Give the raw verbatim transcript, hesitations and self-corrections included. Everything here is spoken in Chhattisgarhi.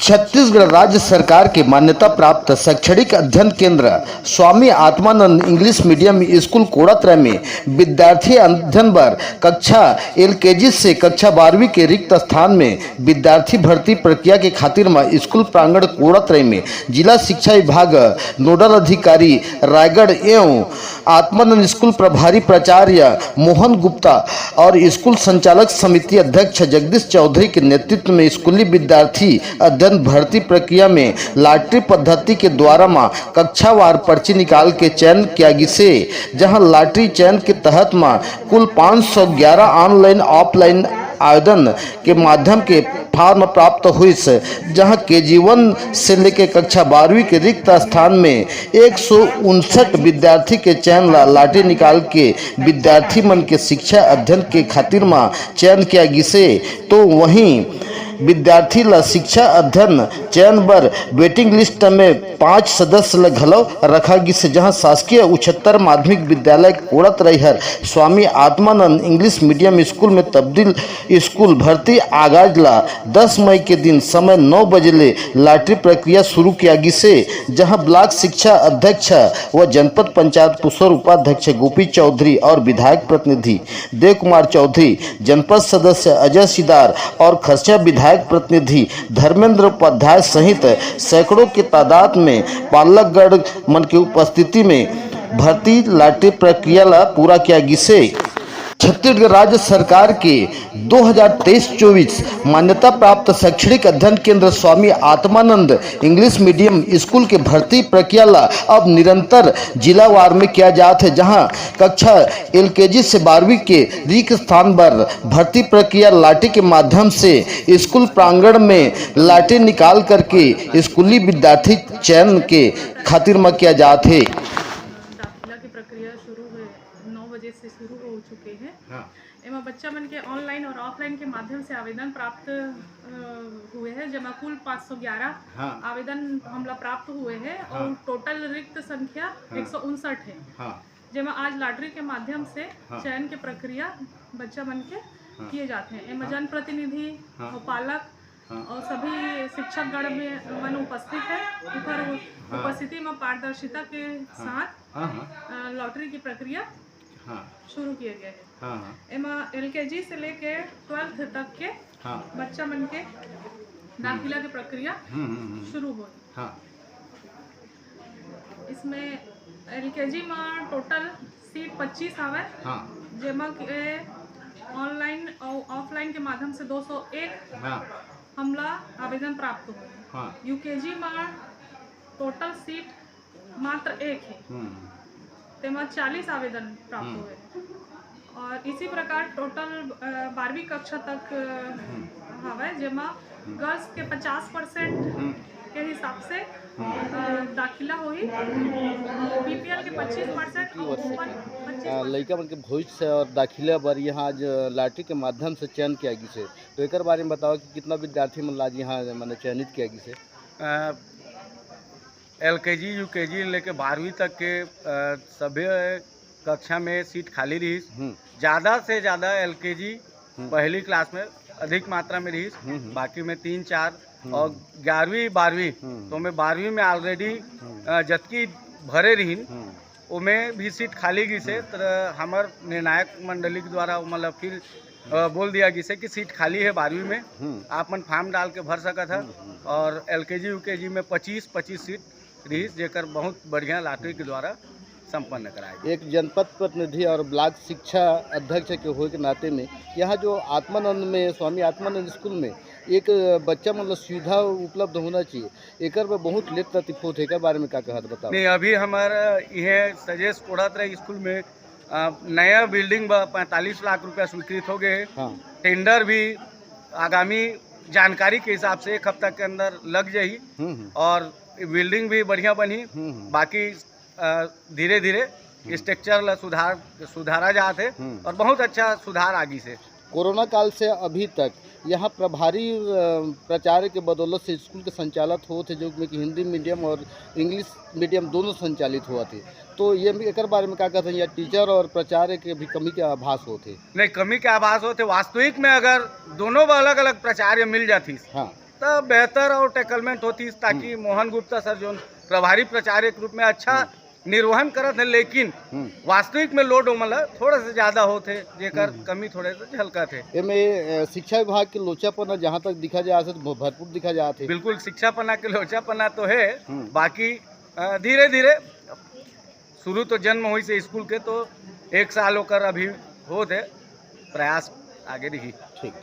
छत्तीसगढ़ राज्य सरकार के मान्यता प्राप्त शैक्षणिक अध्ययन केंद्र Swami Atmanand English medium school Kodatara में विद्यार्थी अध्ययन बर कक्षा एलकेजी से कक्षा बारहवीं के रिक्त स्थान में विद्यार्थी भर्ती प्रक्रिया के खातिर म स्कूल प्रांगण कोड़ातरा में जिला शिक्षा विभाग नोडल अधिकारी रायगढ़ एवं आत्मानंद स्कूल प्रभारी प्राचार्य मोहन गुप्ता और स्कूल संचालक समिति अध्यक्ष जगदीश चौधरी के नेतृत्व में स्कूली विद्यार्थी अध्ययन भर्ती प्रक्रिया में लॉटरी पद्धति के द्वारा म कक्षावार पर्ची निकाल के चयन किया गिसे, जहां लॉटरी चयन के तहत म कुल पाँच सौ ग्यारह ऑनलाइन ऑफलाइन आवेदन के माध्यम के फॉर्म प्राप्त हुइस, जहां केजी वन से लेके कक्षा बारहवीं के रिक्त स्थान में एक सौ उनसठ विद्यार्थी के चयन ला लॉटरी निकाल के विद्यार्थी मन के शिक्षा अध्ययन के खातिर म चयन किया गिसे, तो वहीं विद्यार्थी ला शिक्षा अध्ययन चयन बर वेटिंग लिस्ट में पाँच सदस्य ल घलो रखा गिस, जहां शासकीय उच्चतर माध्यमिक विद्यालय कोड़ातरा हर Swami Atmanand English medium school में तब्दील स्कूल भर्ती आगाज ला दस मई के दिन समय नौ बजे ले लॉटरी प्रक्रिया शुरू किया गिसे, जहां ब्लॉक शिक्षा अध्यक्ष व जनपद पंचायत पुसौर उपाध्यक्ष गोपी चौधरी और विधायक प्रतिनिधि देव कुमार चौधरी, जनपद सदस्य अजय सिदार और खरसिया विधायक प्रतिनिधि धर्मेंद्र उपाध्याय सहित सैकड़ों के तादाद में पालकगण मन के उपस्थिति में भर्ती लॉटरी प्रक्रिया ला पूरा किया गिसे। छत्तीसगढ़ राज्य सरकार के दो हज़ार तेईस चौबीस मान्यता प्राप्त शैक्षणिक अध्ययन केंद्र Swami Atmanand English medium school के भर्ती प्रक्रिया ला अब निरंतर जिलावार में किया जात है, जहां कक्षा एलकेजी से बारहवीं के रिक्त स्थान पर भर्ती प्रक्रिया लॉटरी के माध्यम से स्कूल प्रांगण में लॉटरी निकाल करके स्कूली विद्यार्थी चयन के खातिर म किया जात है। दाखिला की प्रक्रिया शुरू है, नौ बजे से शुरू हो चुके हैं। हाँ। एमा बच्चा मन के ऑनलाइन और ऑफलाइन के माध्यम से आवेदन प्राप्त अ, हुए हैं, जेमा कुल पाँच सौ ग्यारह हाँ। आवेदन हमला प्राप्त हुए हैं हाँ। और टोटल रिक्त संख्या हाँ। एक सौ उनसठ है, हाँ। जेमा आज लॉटरी के माध्यम से हाँ। चयन के प्रक्रिया बच्चा मन के हाँ। किए जाते हैं। एमा हाँ। जनप्रतिनिधि हाँ। और पालक हाँ। और सभी शिक्षक गण में मन उपस्थित है। उकर हाँ। उपस्थिति में पारदर्शिता के हाँ। साथ हाँ, हाँ। अ, लॉटरी की प्रक्रिया हाँ। शुरू किए गए हैं। हाँ, हाँ। एमा एलकेजी से लेके ट्वेल्थ तक के हाँ। बच्चा मन के दाखिला के प्रक्रिया हम्म, हम्म, हम्म। शुरू होही। हाँ। इसमें एलकेजी में टोटल सीट पच्चीस आवे, हाँ। जेमा के ऑनलाइन और ऑफलाइन के माध्यम से दो सौ एक हाँ। हमला आवेदन प्राप्त हुए। हाँ। यूकेजी में टोटल सीट मात्र एक है, हम्म। तेमा चालीस आवेदन प्राप्त हम्म। हुए। और इसी प्रकार टोटल, अ, बारहवीं कक्षा तक, अ, हम्म। हवय, जेमा हम्म। गर्ल्स के पचास परसेंट हम्म। के हिसाब से, हम्म। अ, दाखिला होही। और बीपीएल के पच्चीस परसेंट और ओपन पच्चीस परसेंट। अ, लइका मन के भविष्य और दाखिला बर यहाँ आज लॉटरी के माध्यम से चयन किया गिस हे, तो एकर बारे में बताओ कि कितना विद्यार्थी मन ला आज यहाँ, माने, चयनित किया गिस हे? अ, एलकेजी, यूकेजी लेके बारहवीं तक के, अ, सभे कक्षा में सीट खाली रहिस। हम्म। ज़्यादा से ज़्यादा एलकेजी हम्म। पहली क्लास में अधिक मात्रा में रहिस, हम्म, हम्म। बाकी में तीन चार हम्म। और ग्यारहवीं बारहवीं, हम्म। तो मैं बारहवीं में already, हम्म। अ, जतकी भरे रहिन, हम्म। ओमे भी सीट खाली गिस हे, हम्म। त हमर निर्णायक मंडली के द्वारा, मतलब, फिर, अ, बोल दिया गिस हे कि सीट खाली है बारहवीं में, हम्म। आप मन फॉर्म डाल के भर सकत ह। हम्म, हम्म। और एलकेजी, यूकेजी में पच्चीस, पच्चीस सीट रहिस, जेकर बहुत बढ़िया लॉटरी के द्वारा संपन्न कराए गे। एक जनपद प्रतिनिधि और ब्लॉक शिक्षा अध्यक्ष के होए के नाते में यहाँ जो आत्मानंद में, स्वामी आत्मानंद स्कूल में एक बच्चा, मतलब, सुविधा उपलब्ध होना चाहिए, एकर बर बहुत लेट लतीफ होत हे, एकर बारे में का कहत, बताओ। नहीं, अभी हमारा यह सजेश कोढ़ातरा स्कूल में, अ, नया बिल्डिंग बर पैंतालीस लाख रुपया स्वीकृत हो गए हे। हाँ। टेंडर भी आगामी जानकारी के हिसाब से एक हफ्ता के अंदर लग जाही हम्म, हम्म। और बिल्डिंग भी बढ़िया बनही। हम्म, हम्म। बाकी, अ, धीरे-धीरे हम्म। स्ट्रक्चर ला सुधार, सुधारा जात हे हम्म। और बहुत अच्छा सुधार आ गिस हे। कोरोना काल से अभी तक यहाँ प्रभारी, अ, प्राचार्य के बदौलत से स्कूल के संचालित होत हे, जो में कि हिंदी मीडियम और इंग्लिश मीडियम दोनों संचालित होत हे। तो ये एकर बारे में का कहत हैं, या टीचर और प्राचार्य के भी कमी के आभास होत हे? नहीं, कमी के आभास होत हे। वास्तविक में अगर दोनों बर अलग-अलग प्राचार्य मिल जातिस, हाँ। त बेहतर और टैकलमेंट होतिस, ताकि हम्म। मोहन गुप्ता सर जो प्रभारी प्राचार्य के रूप में अच्छा हम्म। निर्वहन करत हे, लेकिन हम्म। वास्तविक में लोड ओमन ला थोड़ा सा ज्यादा होथे, जेकर हम्म। कमी थोड़े से झलकत हे। एमे, अ, शिक्षा विभाग के लोचापना जहाँ तक दिखा जात हे, तो भ-, भरपूर दिखा जात हे। बिल्कुल, शिक्षा पन्ना के लोचापना तो हे, हम्म। बाकी, अ, धीरे-धीरे शुरू तो जन्म होइस हे स्कूल के, तो एक साल ओकर अभी होत हे, प्रयास आगे रही। ठीक।